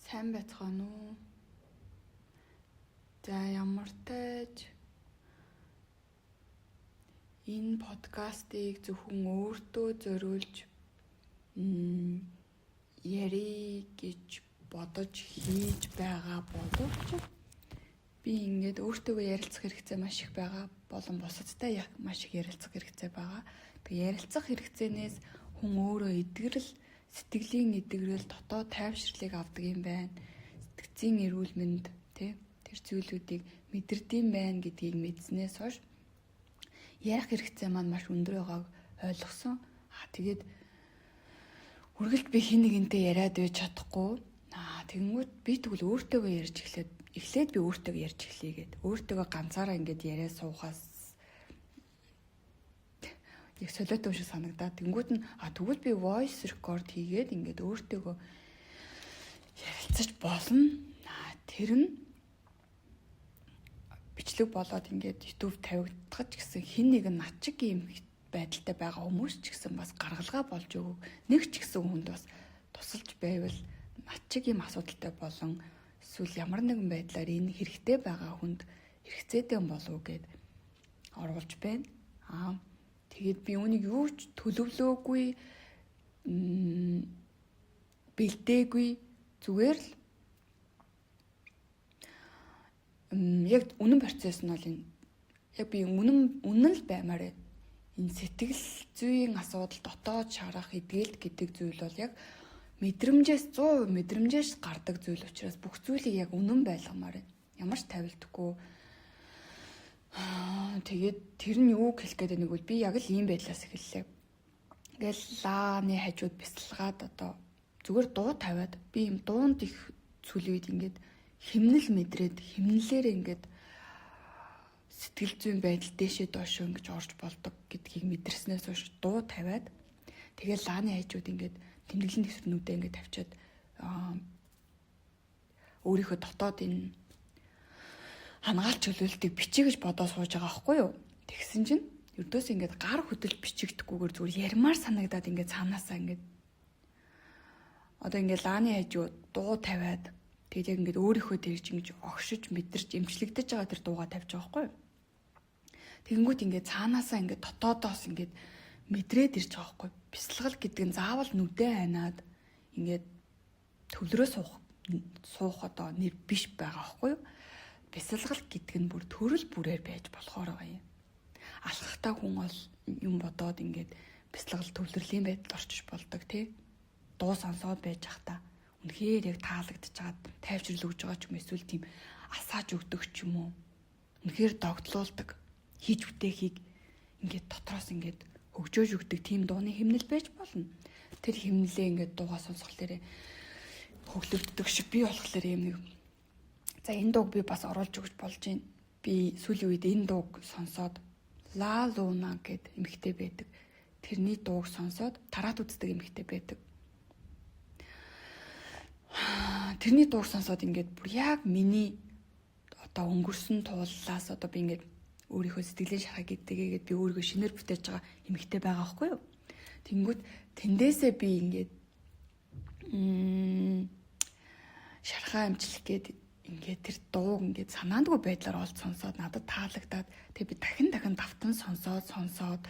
Сайн байцгаана уу? За ямар тааж энэ подкастыг зөвхөн өөртөө зориулж ярий гэж бодож хийж байгаа боловч би ингээд өөртөөгөө ярилцах хэрэгцээ маш их байгаа болон бусадтай маш их ярилцах хэрэгцээ байгаа. Тэгээ ярилцах хэрэгцээнээс хүн өөрөө эдгэрэл, сэтгэлийн эдгэрэл, дотоод тайвширлыг авдаг юм байна. Сэтгэцийн эрүүл мэнд тий тэр зүйлүүдийг мэдэрдэм байна гэдгийг мэдснээс хойш ярих хэрэгцээ маань маш өндөр байгааг ойлгосон. Тэгээд үргэлж би хин нэгэнтэй яриад байж чадахгүй. Тэгэнгүүт би тэгвэл өөртөөгөө ярьж эхлээд би өөртөөгөө ярьж эхлэе гэд. Өөртөөгөө ганцаараа ингээд яриа суухаас яг солиотой юм шиг санагдаад тэнгүүт нь тэгвэл би voice record хийгээд ингээд өөртөөгөө ярилцаж болно. Тэр нь бичлэг болоод ингээд YouTube тавигдах ч гэсэн хин нэг нь над чиг юм байдалтай байгаа хүмүүс ч гэсэн бас гаргалгаа болж өгөх, нэг ч гэсэн хүнд бас тусалж байвал над чиг юм асуудалтай болон эсвэл ямар нэгэн байдлаар энэ хэрэгтэй байгаа хүнд хэрэгцээтэй болов гэд оруулж байна. Тэгээд би үүнийг юу ч төлөвлөөгүй, бэлдээгүй, зүгээр л яг үнэн процесс нь бол энэ яг би үнэн л баймаар байна. Энэ сэтгэл зүйн асуудал, дотоод шарах, эдгэлт гэдэг зүйл бол яг мэдрэмжээс 100% мэдрэмжээс гардаг зүйл учраас бүх зүйлийг яг үнэн байлгамаар байна. Ямар ч тавилдаггүй. Тэгээд тэр нь юу хэлэх гээд байгааг бол би яг л ийм байдлаас эхэллээ. Ингээл лааны хажууд бясалгаад одоо зүгээр дуу тавиад би юм дуунд их цүл үед ингээд химнэл мэдрээд химнэлээр ингээд сэтгэл зүйн байдал дээшээ доошоо ингэж орж болдог гэдгийг мэдэрснээс хойш дуу тавиад тэгээд лааны хажууд ингээд тэмдэглэлийн дэвсгэрнүүдээ ингээд тавьчаад өөрийнхөө дотоод энэ хангаал чөлөөлтийг бичиж гэж бодоо сууж байгаа байхгүй юу? Тэгсэн чинь ердөөс ингээд гар хөдөл бичигдэхгүйгээр зүгээр ярмаар санагдаад ингээд цаанаасаа ингээд одоо ингээд лааны хажуу дуу тавиад тэгээд яг ингээд өөрийнхөө дээр ч ингэж огшиж мэдэрч эмчлэгдэж байгаа тэр дуугаа тавьж байгаа байхгүй юу? Тэгэнгүүт ингээд цаанаасаа ингээд дотоодоос ингээд мэдрээд ирж байгаа байхгүй юу? Бясалгал гэдэг нь заавал нүдэ айнаад ингээд төвлөрөө суух одоо нэр биш байгаа байхгүй юу? Бясалгал гэдэг нь бүр төрөл бүрээр байж болохоор байгаа юм. Алхахтаа хүн бол юм бодоод ингээд бясалгал төвлөрлийн байдалд орчиж болдог тий. Дуу сонсоод байж хата үнэхээр яг таалагдж байгаа, тайвшрал өгж байгаа ч юм эсвэл тийм асааж өгдөг ч юм уу. Үнэхээр догтлуулдаг, хийж бүтээхийг ингээд дотроос ингээд хөгжөөж өгдөг тийм дууны химнэл байж болно. Тэр химнэлээ ингээд дуугаа сонсохлоорэ хөглөгддөг шиг би болохоор юм нэг. За энэ дууг би бас оруулж өгч болж байна. Би сүүлийн үед энэ дууг сонсоод Ла Луна гэд эмэгтэй байдаг. Тэрний дууг сонсоод тараат үздэг эмэгтэй байдаг. Тэрний дууг сонсоод ингээд бүр яг миний одоо өнгөрсөн тууллаас одоо би ингээд өөрийнхөө сэтгэлийн шархаа гэдгээгээд би өөрийгөө шинээр бүтээж байгаа эмэгтэй байгаа байхгүй юу? Тэнгүүт тэндээсээ би ингээд шархаа амжилт гээд ингээд тэр дууг ингээд санаандгүй байдлаар олж сонсоод надад таалагдаад тэгээ би дахин дахин давтан сонсоод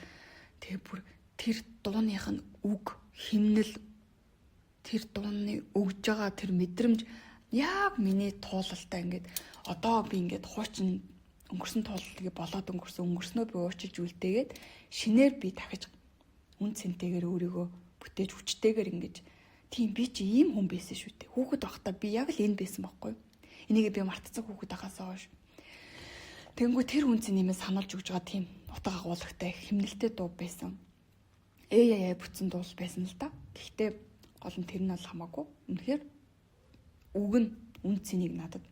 тэгээ бүр тэр дууных нь үг химнэл тэр дууны өгж байгаа тэр мэдрэмж яг миний туулалтай ингээд одоо би ингээд хуучин өнгөрсөн туулалтыг болоод өнгөрснөө би уучилж үлдээгээд шинээр би дахиж үн цэнтэйгээр өөрийгөө бүтээж хүчтэйгээр ингэж тийм би чи ийм хүн байсан шүү дээ. Хүүхэд байхдаа би яг л энэ байсан байхгүй юу? Энийг би мартцсан хүүхэд байхаас хойш. Тэнгүү тэр хүн чинь нэмээ сануулж өгж байгаа тийм утга агуулгатай химнэлтэй дуу байсан. Яа бүтсэн дуу байсан л да. Гэхдээ гол нь тэр нь бол хамаагүй. Үнэхээр үг нь үн цэнийг надад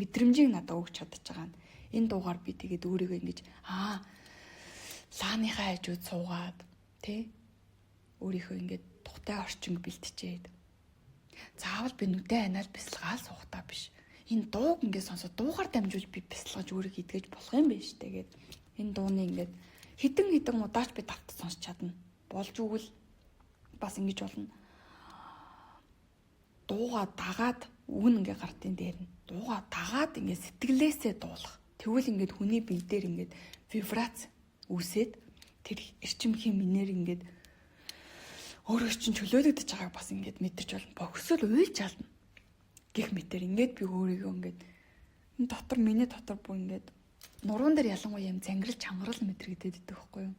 мэдрэмжийг надад өгч чадчих байгаа нь. Энэ дуугаар би тэгээд өөрийгөө ингэж лааныхаа хажууд суугаад тэ өөрийнхөө ингээд тухтай орчинг бэлтжээд заавал би нүдэ анаал бясалгаал суухтаа биш. Энэ дууг ингээд сонсоод дуугаар дамжуулж би бясалгаж өөрийгөө итгэж болох юм байна штэ гээд энэ дууны ингээд хідэн хідэн удаач би давт сонсч чадна. Болж өгвөл бас ингэж болно. Дууга дагаад үг нь ингээ гардын дээр нь дууга дагаад ингээ сэтгэлээсээ дуулах. Тэгвэл ингээд хүний бие дээр ингээд вибрац үүсээд тэр эрчим хэмнэр ингээд өөрөө чинь чөлөөлөгдөж байгааг бас ингээд мэдэрч болно. Бохисол уйлж ална. Гэх мэтэр ингээд би өөрийгөө ингээд энэ дотор миний дотор бүр ингээд нуруунд дээр ялангуяа юм зангирал чангарал мэдрэгдээд идэх байхгүй юу?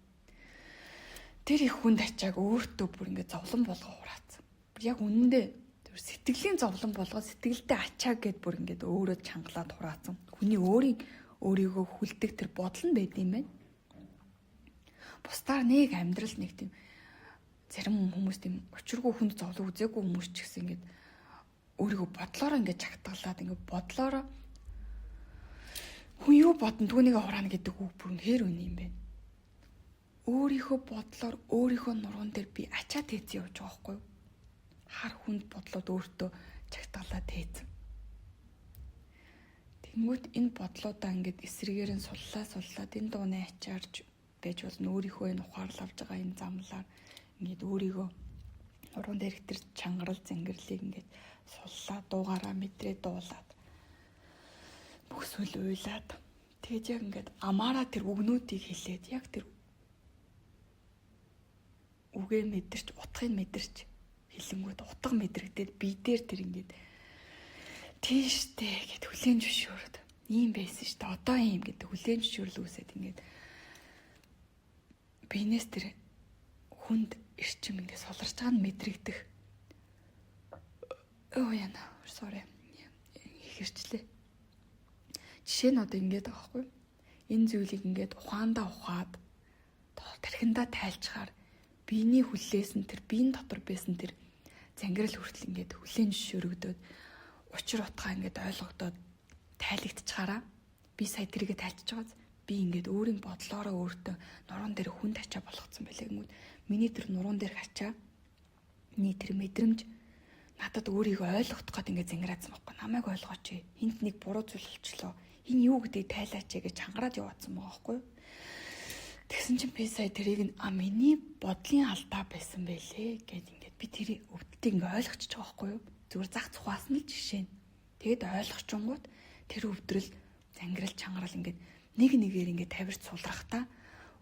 Тэр их хүнд ачааг өөртөө бүр ингээд зовлон болгоо хураацсан. Яг үнэндээ тэр сэтгэлийн зовлон болгоо сэтгэлдээ ачаа гэд бүр ингээд өөрөө чангалаад хураацсан. Хүний өөрийн өөрийгөө хүлдэг тэр бодол нь байд юм байна. Бусдаар нэг амьдрал нэг тийм зарим хүмүүс тийм учиргүй хүнд зовлон үзээгүй хүмүүс ч гэсэн ингээд өөрийгөө бодлороо ингээд чагтгалаад ингээд бодлороо хүн юу бодно түүнийг хураана гэдэг үг бүр үнэхээр үнэ юм байна. Өөрийнхөө бодлоор өөрийнхөө нуруунд дээр би ачаа тээцэн явж байгаа байхгүй юу? Хар хүнд бодлоод өөртөө чагтгалаа тээцэн. Тэнгүүт энэ бодлоудаа ингээд эсрэгээр нь суллаа суллаад энэ дууны ачаарч байж болно. Өөрийнхөө энэ ухаарлал авж байгаа энэ замлаар ингээд өөрийгөө нуруунд дээрх тэр чангарал зэнгэрлийг ингээд суллаа дуугаараа мэдрээ дуулаад бүсүүл уйлаад тэгэж яг ингээд амаараа тэр үгнүүдийг хэлээд яг тэр үгээ мэдэрч утгыг мэдэрч хэлэнгүүт утга мэдрэгдээд бие дээр тэр ингээд тийштэй гэд хүлээн зөвшөөрöd ийм байсан шүү дээ, одоо ийм гэдэг хүлээн зөвшөөрөл үүсээд ингээд биенээс тэр хүнд эрчим ингээд суларч байгаа нь мэдрэгдэх. Оо яна, sorry. Ихэрчлээ. Жишээ нь одоо ингээд байгаа байхгүй. Энэ зүйлийг ингээд ухаандаа ухаад тархиндаа тайлчхаар биений хүлээс нь тэр биеийн дотор байсан тэр зангирал хүртэл ингээд хүлээн зөвшөөрөгдөөд учир утгаа ингээд ойлгогдоод тайлэгдчихаараа би сая тэрийгэ тайлчж байгааз би ингээд өөрийн бодлоороо өөртөө нуруунд дээр хүнд ачаа болгоцсон байлаа гэмүүд миний тэр нуруунд дээр ачаа ний тэр мэдрэмж надад өөрийгөө ойлгох гээд ингээд зангираадсан байхгүй, намайг ойлгооч, энд нэг буруу зүйл болчлоо, энэ юу гэдгийг тайлаач гэж чангараад яваадсан байгаа байхгүй. Тэгсэн чинь би сая тэрийг нь а миний бодлын алдаа байсан байлээ гэд ингээд би тэр өвдөлтийг ингээд ойлгочихж байгаа байхгүй юу? Зүгээр зах цухаас нь л жишээ нь. Тэгэд ойлгочингууд тэр өвдрөл зангирал чангарал ингээд нэг нэгээр ингээд тавирч сулрахтаа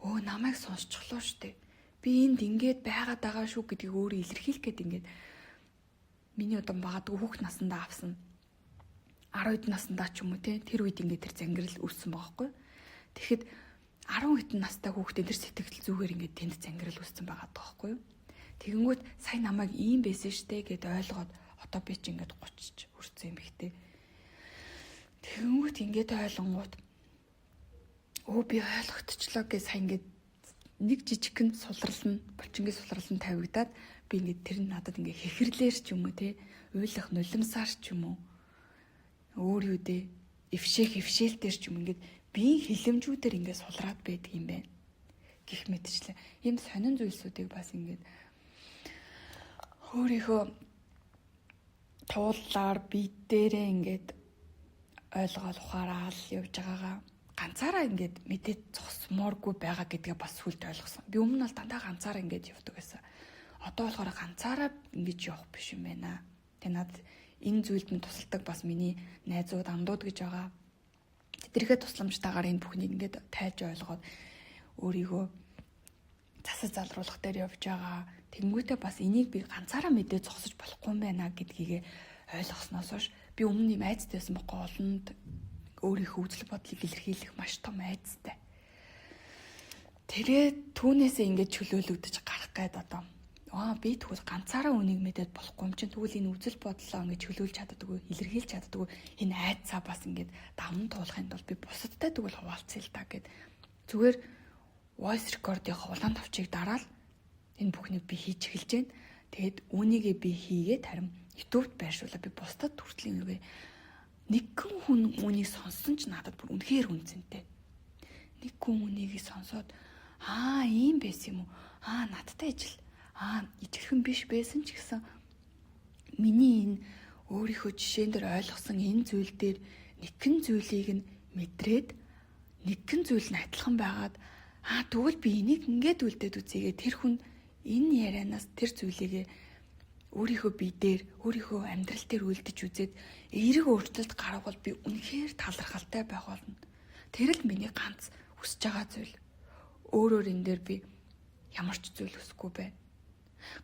өө намайг сонсчлоо штэ. Би энд ингээд байгаад байгаа шүү гэдгийг өөрөө илэрхийлэх гээд ингээд миний одоо магадгүй хүүхд насандаа авсан 12 наснда ч юм уу те, тэр үед ингээд тэр зангирал үүссэн байгаа байхгүй. Тэгэхэд 10 хэдэн настай хүүхдээ тэр сэтгэл зүгээр ингээд тэнд зангирал үүссэн байгаа байхгүй юу. Тэгэнгүүт сая намайг ийм байсан штэ гэд ойлгоод одоо би ч ингээд 30 хүрсэн юм ихтэй. Тэгэнгүүт ингээд ойлгонгууд өө би ойлгогдчихлоо гэж сая ингээд нэг жижигхэн сулрал нь булчингийн сулрал нь тавигдаад би ингээд тэр нь надад ингээд хэхэрлээр ч юм уу те, уйлах нулимсаар ч юм уу, өөр юу дээ, эвшээх эвшээлтээр ч юм ингээд биеийн хилэмжүүдээр ингээд сулраад байдаг юм байна гих мэтчлээ. Ийм сонин зүйлсүүдийг бас ингээд өөрийнхөө тууллаар бие дээрээ ингээд ойлгоол ухаараал явж байгаагаа ганцаараа ингээд мэдээд зогсмооргүй байгаа гэдгээ бас сүлд ойлгосон. Би өмнө нь бол дандаа ганцаараа ингээд явдаг байсан. Одоо болохоор ганцаараа ингэж явах биш юм байна. Тэгээ над энэ зүйлд минь тусалдаг бас миний найзууд, андууд гэж байгаа. Тэднийхээ тусламжтайгаар энэ бүхнийг ингээд тайлж ойлгоод өөрийгөө засаж залруулах дээр явж байгаа. Тэнгүүтээ бас энийг би ганцаараа мэдээ зогсож болохгүй юм байна гэдгийг ойлгосноос хойш би өмнө юм айцтай байсан бохгүй, олонд өөрийнхөө үзэл бодлыг илэрхийлэх маш том айцтай. Тэрээ түүнээсээ ингэж чөлөөлөгдөж гарах гээд одоо аа би тэгвэл ганцаараа үнийг мэдээд болохгүй юм чинь, тэгвэл энэ үзэл бодлоо ингэж чөлөөлж чаддаггүй, илэрхийлж чаддаггүй энэ айцаа бас ингэж даван туулахын тулд би бусадтай тэгвэл хуваалцъя л та гэд зүгээр voice record-ийн улаан товчийг дараал энэ бүхнийг би хийж эхэлж байна. Тэгээд үүнийгээ би хийгээд харин YouTube-д байршуулаа, би бусдад хүртэл нэгэ нэгэн хүн үүнийг сонссон ч надад бүр үнэхээр үнцэнтэй. Нэг хүн үүнийг сонсоод аа ийм байсан юм уу? Аа надтай ижил. Аа ижилхэн биш байсан ч гэсэн миний энэ өөрийнхөө жишээн дээр ойлгосон энэ зүйл дээр нэгэн зүйлийг нь мэдрээд нэгэн зүйл нь адилхан байгаад аа тэгвэл би энийг ингээд үлдээд үзье тэр хүн энэ ярианаас тэр зүйлийг Өөрийнхөө бие дээр, өөрийнхөө амьдрал дээр үлдэж үзээд эерэг өөрчлөлт гаргавал би үнэхээр талархалтай байх болно. Тэр л миний ганц хүсэж байгаа зүйл. Өөрөөр энэ дээр би ямар ч зүйл хүсэхгүй байна.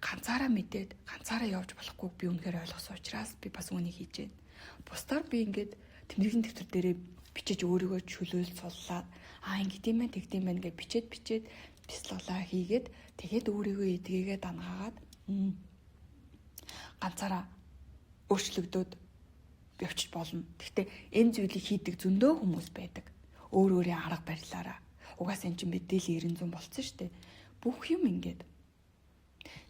Ганцаараа мэдээд ганцаараа явж болохгүйг би үнэхээр ойлгосон учраас би бас үүнийг хийж байна. Бусдаар би ингээд тэмдэглэлийн дэвтэр дээрээ бичиж өөрийгөө чөлөөл суллаад ингэдэм байх, тэгдэм байх гэж бичээд бясалгалаа хийгээд тэгээд өөрийгөө эдгээгээд анхаагаад ганцаараа өөрчлөгдөөд явчих болно. Гэхдээ энэ зүйлийг хийдэг зөндөө хүмүүс байдаг. Өөр өөрийн арга барилаараа. Угаасаа эн чинь мэдээлэл 900 болцсон шүү дээ. Бүх юм ингээд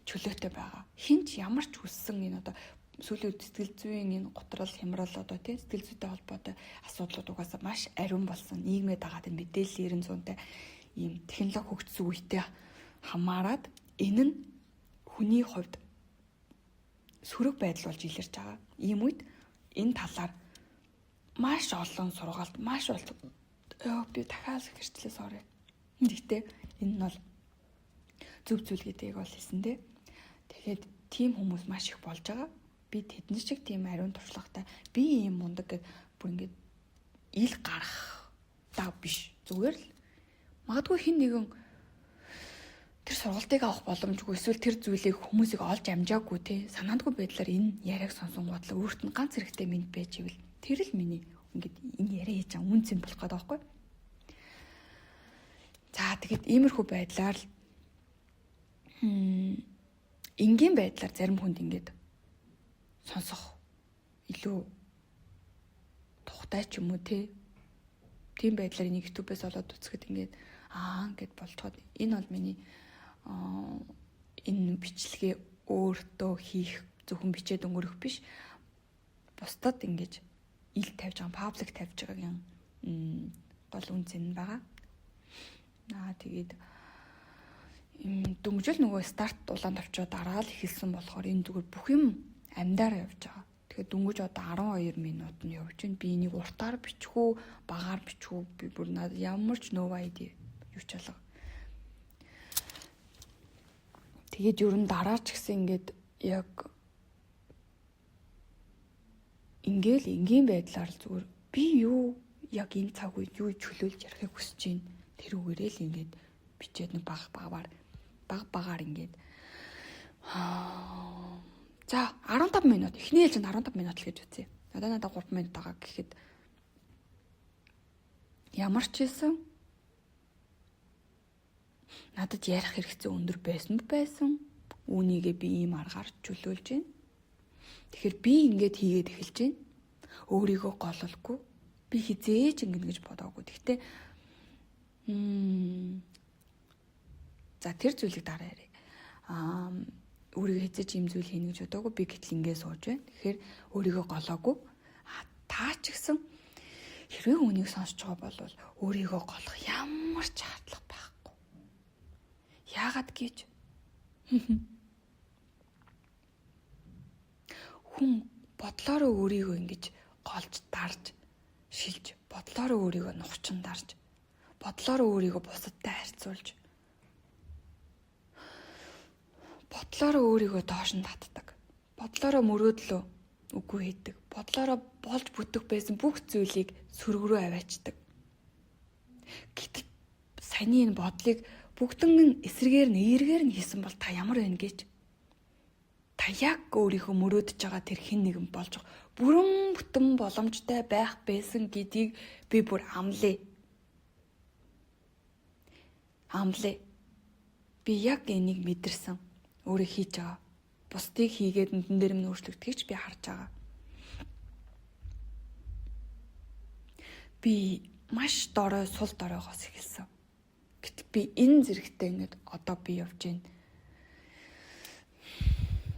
чөлөөтэй байгаа. Хин ч ямар ч хүссэн энэ одоо сүүлийн үед сэтгэл зүйн энэ гутрал, хямрал одоо тий сэтгэл зүйтэй холбоотой асуудлууд угаасаа маш ариун болсон. Нийгмээ дагаад энэ мэдээлэл 900-тай ийм технологи хөгжсөн үетэй хамаарад энэ нь хүний хувьд сөрөг байдал болж илэрч байгаа. Ийм үед энэ талаар маш олон сургалт, маш олон би дахиад хэрчлээ sorry. Гэхдээ энэ нь бол зөв зүйл гэдгийг бол хэлсэн дээ. Тэгээд тийм хүмүүс маш их болж байгаа. Би тэдэн шиг тийм ариун туршлагатай, би ийм мундаг гэд бүр ингээд ил гарах даа биш. Зүгээр л магадгүй хин нэгэн тэр сургалтыг авах боломжгүй эсвэл тэр зүйлийг хүмүүсийг олж амжаагүй те санаандгүй байдлаар энэ яриаг сонсонгуудлаа өөрт нь ганц хэрэгтэй минь байж ивэл тэр л миний ингээд энэ яриа хийж байгаа үн цэн болох гэдэг байхгүй. За тэгэд иймэрхүү байдлаар л энгийн байдлаар зарим хүнд ингээд сонсох илүү тухтай ч юм уу те. Тийм байдлаар энийг YouTube-ээс олоод үзэхэд ингээд гэд болцоход энэ бол миний энэ бичлэгээ өөртөө хийх зөвхөн бичээд өнгөрөх биш, бусдад ингэж ил тавьж байгаа, паблик тавьж байгаагийн гол үн цэн байгаа. Тэгээд дөнгөжөл нөгөө старт улаан товчоо дараал эхэлсэн болохоор энэ зүгээр бүх юм амьдаар явж байгаа. Тэгэхээр дөнгөж одоо 12 минут нь явж байна. Би энийг уртаар бичих үү, багаар бичих үү? Би бүр надад ямар ч no idea юу ч алга. Тэгээд ер нь дараа ч гэсэн ингээд яг ингээл энгийн байдлаар л зүгээр би юу яг энэ цаг үед юу чөлөөлж ярихыг хүсэж байна. Тэр үгээрээ л ингээд бичээд нэг баг багаар ингээд за 15 минут. Эхний ээлжинд 15 минут л гэж үзье. Одоо надад 3 минут байгаа гэхэд ямар ч хэлсэн надад ярих хэрэгцээ өндөр байсан байсан. Үүнийгээ би ийм аргаар чөлөөлж байна. Тэгэхээр би ингээд хийгээд эхэлж байна. Өөрийгөө гололгүй. Би хизээж ингэнэ гэж бодоагүй. Гэхдээ за тэр зүйлийг дараа яриа. Өөрийгөө хизээж ийм зүйл хийнэ гэж бодоагүй. Би гэтэл ингээд сууж байна. Тэгэхээр өөрийгөө голоогүй. Та ч гэсэн хэрвээ үнийг сонсож байгаа бол өөрийгөө голох ямар ч шаардлага байхгүй. Яагаад гэж хүн бодлоороо өөрийгөө ингэж голж дарж шилж, бодлоороо өөрийгөө нухчин дарж, бодлоороо өөрийгөө бусадтай харьцуулж, бодлоороо өөрийгөө доош нь татдаг, бодлоороо мөрөөдлөө үгүй хийдэг, бодлоороо болж бүтэх байсан бүх зүйлийг сөрөг рүү аваачдаг. Гэтэл саяны энэ бодлыг бүгдэн нь эсрэгээр нь эергээр нь хийсэн бол та ямар байна гэж та яг өөрийнхөө мөрөөдөж байгаа тэр хэн нэгэн болж бүрэн бүтэн боломжтой байх байсан гэдгийг би бүр амлая. Амлая. Би яг энийг мэдэрсэн. Өөрөө хийж байгаа. Бусдыг хийгээд нүдэн дээр минь өөрчлөгдөхийг ч би харж байгаа. Би маш дорой сул доройгоос эхэлсэн. Гэтэл би энэ зэрэгтэй ингээд одоо би явж байна.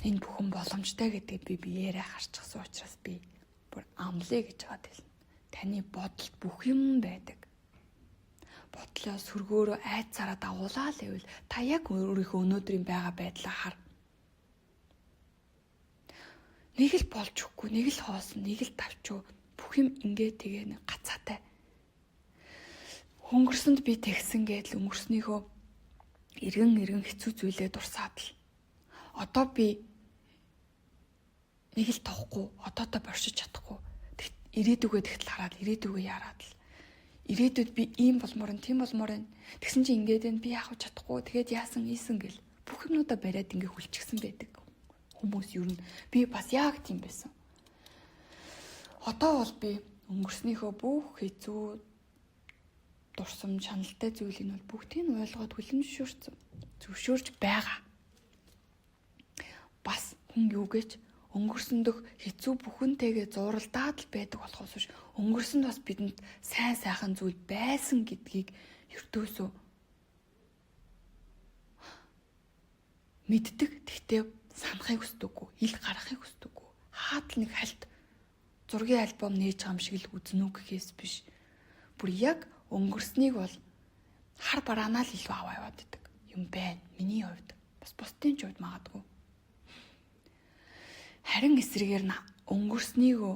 Энэ бүхэн боломжтой гэдгийг би биеэрээ харчихсан учраас би бүр амлая гэж байгаа хэлнэ. Таны бодолд бүх юм байдаг. Бодлоо сөргөөрөө айцаараа дагуулаа л гэвэл та яг өөрийнхөө өнөөдрийн байгаа байдлаа хар. Нэг л болж өгөхгүй, нэг л хоосон, нэг л тавчуу бүх юм ингээ тэгээ нэг гацаатай. Хөнгөрсөнд би тэгсэн гэдэл өнгөрснийхөө эргэн хэцүү зүйлээ дурсаад л. Одоо би Нэг л тоохгүй, одоодоо боршиж чадахгүй. Ирээдүгөө тэгтэл хараад, ирээдүгөө яраад л. Ирээдүйд би ийм болмоор нь, тийм болмоор нь. Тэгсэн чинь ингээд энэ би яах вэ чадахгүй. Тэгээд яасан ийсэн гэл бүх юмнуудаа бариад ингээ хүлчихсэн байдаг. Хүмүүс ер нь би бас яг тийм байсан. Одоо бол би өнгөрснийхөө бүх хэцүү дурсамж, хяналтай зүйлийг нь бол бүгдийг нь ойлгоод хүлээн зөвшөөрсөн. Зөвшөөрч байгаа. Бас хүн юу гэж өнгөрсөндөх хэцүү бүхэнтэйгээ зуралдаад л байдаг болохоос биш өнгөрсөнд бас бидэнд сайн сайхан зүйл байсан гэдгийг ердөөсөө мэддэг. Тэгтээ санахыг хүсдэггүй, ил гаргахыг хүсдэггүй. Хаатал нэг хальт зургийн альбом нээж байгаа юм шиг л үзнэ үү гэхээс биш. Бүр яг өнгөрснийг бол хар бараанаа л илүү аваа яваад идэг юм байна. Миний хувьд бас бусдын ч хувьд магадгүй. Харин эсрэгээр нь өнгөрснийгөө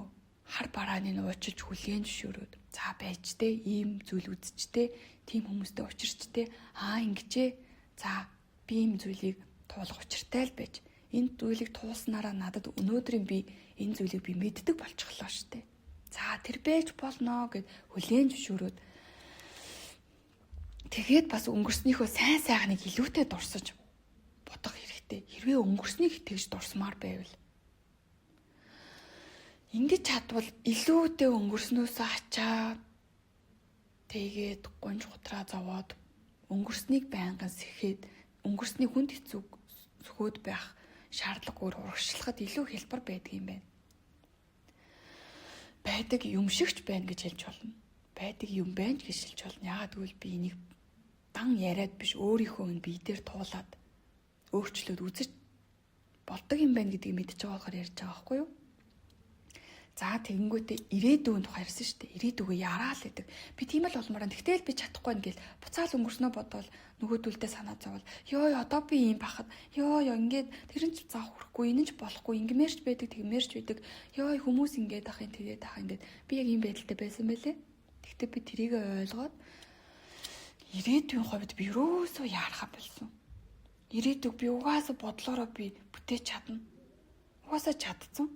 хар барааны нь уучилж хүлээн зөвшөөрөөд за байж тэ ийм зүйл үзчихтэй, тийм хүмүүстэй учирчтэй, аа ингэжээ. За би ийм зүйлийг туулах учиртай л байж энэ зүйлийг туулснараа надад өнөөдрийн би энэ зүйлийг би мэддэг болчихлоо штэ. За тэр байж болно гэд хүлээн зөвшөөрөөд тэгээд бас өнгөрснийхөө сайн сайхныг илүүтэй дурсаж бодох хэрэгтэй. Хэрвээ өнгөрснийг тэгж дурсмаар байвал ингэж чадвал илүүтэй өнгөрснөөсөө ачаа тэгээд гунж гутраа зовоод өнгөрснийг байнгын сэхэд өнгөрсний хүнд хэцүү сөхөөд байх шаардлагагүй урагшлахад илүү хялбар байдаг юм байна. Байдаг юм шигч байна гэж хэлж болно. Байдаг юм байна гэж хэлж болно. Яагаад гэвэл би энийг дан яриад биш өөрийнхөө энэ бие дээр туулаад өөрчлөөд үзэж болдог юм байна гэдгийг мэдж байгаа болохоор ярьж байгаа байхгүй юу? За тэгэнгүүтээ ирээдүйн тухай ярьсан шүү дээ. Ирээдүгөө яраа л гэдэг. Би тийм л болмоор байна. Тэгтэл би чадахгүй нэ гэл буцаал өнгөрснөө бодвол нөгөөдөлдөө санаа зоввол ёо одоо би ийм бахад ёо ёо ингээд тэр нь ч зав хүрэхгүй, энэ нь ч болохгүй, ингэмээрч байдаг, тэгмээрч байдаг. Ёо хүмүүс ингээд ах юм тэгээд ах ингээд би яг ийм байдалтай байсан байлээ. Тэгтээ би тэрийг ойлгоод ирээдүйн хувьд би юусоо яарахаа болсон. Ирээдүг би угаасаа бодлороо би бүтээж чадна. Угаасаа чадсан.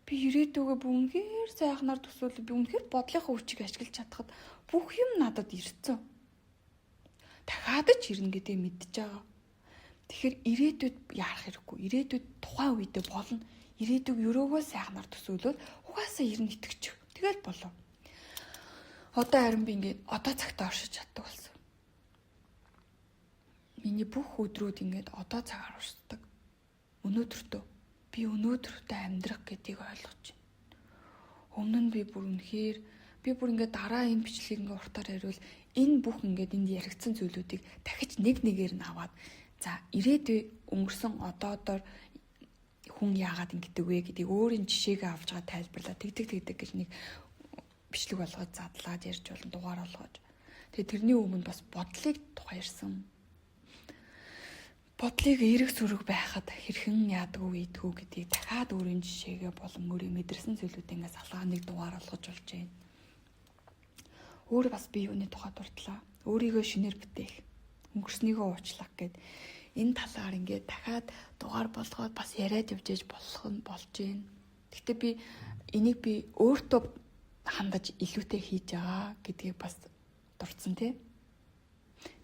Би ирээдүгөө бүр үнэхээр сайхнаар төсөөлөд би үнэхээр бодлынхаа хүчийг ашиглаж чадхад бүх юм надад ирсэн. Дахиад ч ирнэ гэдгийг мэдж байгаа. Тэгэхээр ирээдүйд яарах хэрэггүй. Ирээдүйд тухайн үедээ болно. Ирээдүг өрөөгөө сайхнаар төсөөлөөд угаасаа ирнэ итгэчих. Тэгэл болов. Одоо харин би ингээд одоо цагтаа оршиж чаддаг болсон. Миний бүх өдрүүд ингээд одоо цагаар оршдог. Өнөөдөртөө би өнөөдөртөө амьдрах гэдгийг ойлгож байна. Өмнө нь би бүр үнэхээр би бүр ингээд дараа энэ бичлэгийг ингээд уртаар яриул энэ бүх ингээд энд яригдсан зүйлүүдийг дахиж нэг нэгээр нь аваад за ирээдүй өнгөрсөн одоодоор хүн яагаад ингэдэг вэ гэдгийг өөрийн жишээгээ авч байгаа тайлбарлаа тэгдэг тэгдэг гэж нэг бичлэг болгоод задлаад ярьж болно дугаар болгож. Тэгээ тэрний өмнө бас бодлыг тухай ярьсан. Бодлыг эерэг сүрэг байхад хэрхэн яадаг вэ идэгүү гэдгийг дахиад өөрийн жишээгээ болон өөрийн мэдэрсэн зүйлүүдээ ингээс алгаа нэг дугаар болгож болж байна. Өөр бас би юуны тухай дурдлаа. Өөрийгөө шинээр бүтээх, өнгөрснийгөө уучлах гэд энэ талаар ингээд дахиад дугаар болгоод бас яриад явж ээж болох нь болж байна. Гэхдээ би энийг би өөртөө хандаж илүүтэй хийж байгаа гэдгийг бас дурдсан тий.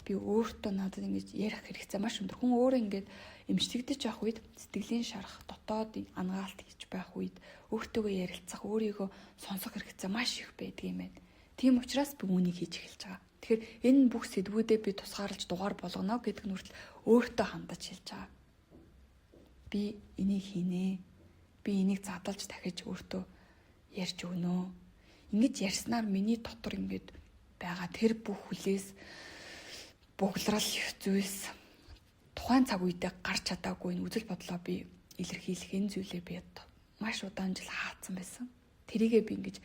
Би өөртөө надад ингэж ярих хэрэгцээ маш өндөр. Хүн өөрөө ингээд эмчлэгдэж явах үед сэтгэлийн шарах, дотоод ангаалт хийж байх үед өөртөөгөө ярилцах, өөрийгөө сонсох хэрэгцээ маш их байдаг юм байна. Тийм учраас би үүнийг хийж эхэлж байгаа. Тэгэхээр энэ бүх сэдвүүдээ би тусгаарлаж дугаар болгоно гэдэг нь хүртэл өөртөө хандаж хэлж байгаа. Би энийг хийнэ. Би энийг задлж дахиж өөртөө ярьж өгнө. Ингэж ярьснаар миний дотор ингээд байгаа тэр бүх хүлээс бугларал зүйлс тухайн цаг үедээ гарч чадаагүй энэ үзэл бодлоо би илэрхийлэх энэ зүйлээ би маш удаан жил хаацсан байсан. Тэрийгээ би ингэж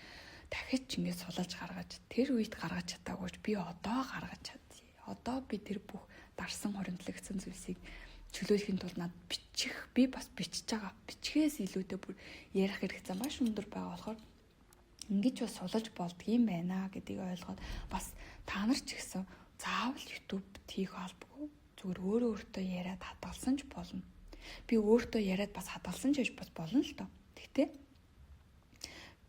дахиж ингэж сулалж гаргаж тэр үед гаргаж чадаагүй ч би одоо гаргаж чадъя. Одоо би тэр бүх дарсан хуримтлагдсан зүйлсийг чөлөөлөхийн тулд над бичих би бас бичиж байгаа. Бичгээс илүүтэй бүр ярих хэрэгцээ маш өндөр байгаа болохоор ингэж бас сулалж болдгийм байна гэдгийг ойлгоод бас та нар ч гэсэн заавал YouTube хийх албагүй. Зүгээр өөрөө өөртөө яриад хадгалсан ч болно. Би өөртөө яриад бас хадгалсан ч гэж бас болно л доо. Тэгтээ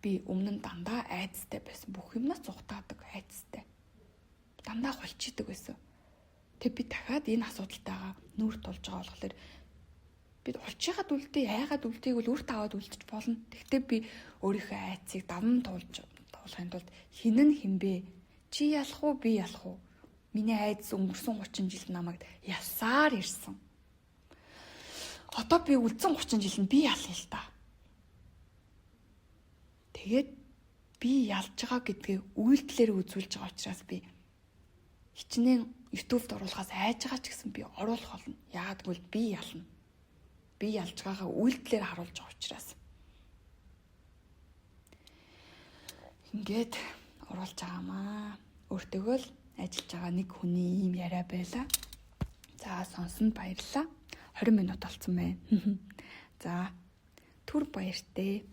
би өмнө нь дандаа айдастай байсан. Бүх юмнаас зугтаадаг айдастай. Дандаа хулчидаг байсан. Тэг би дахиад энэ асуудалтайгаа нүүр тулж байгаа болохоор би хулчигаад үлдээ, яагаад үлдээг бол өөртөө аваад үлдчих болно. Тэгтээ би өөрийнхөө айдсыг даван туулж туулахын тулд хин нь хинбэ? Чи ялах уу, би ялах уу? Миний айдас өнгөрсөн 30 жил намайг ялсаар ирсэн. Одоо би үлдсэн 30 жил нь би ялна л та. Тэгээд би ялж байгаа гэдгээ үйлдэлээр үзүүлж байгаа учраас би хичнээн YouTube-д оруулахаас айж байгаа ч гэсэн би оруулах болно. Яагаад гэвэл би ялна. Би ялж байгаагаа үйлдэлээр харуулж байгаа учраас. Ингээд оруулж байгаамаа. Өөртөөгөө л ажиллаж байгаа нэг хүний ийм яриа байла. За сонсонд баярлалаа. 20 минут болцсон байна. За түр баяртай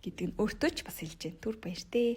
гэдэг нь өөртөө ч бас хэлж байна. Түр баяртай.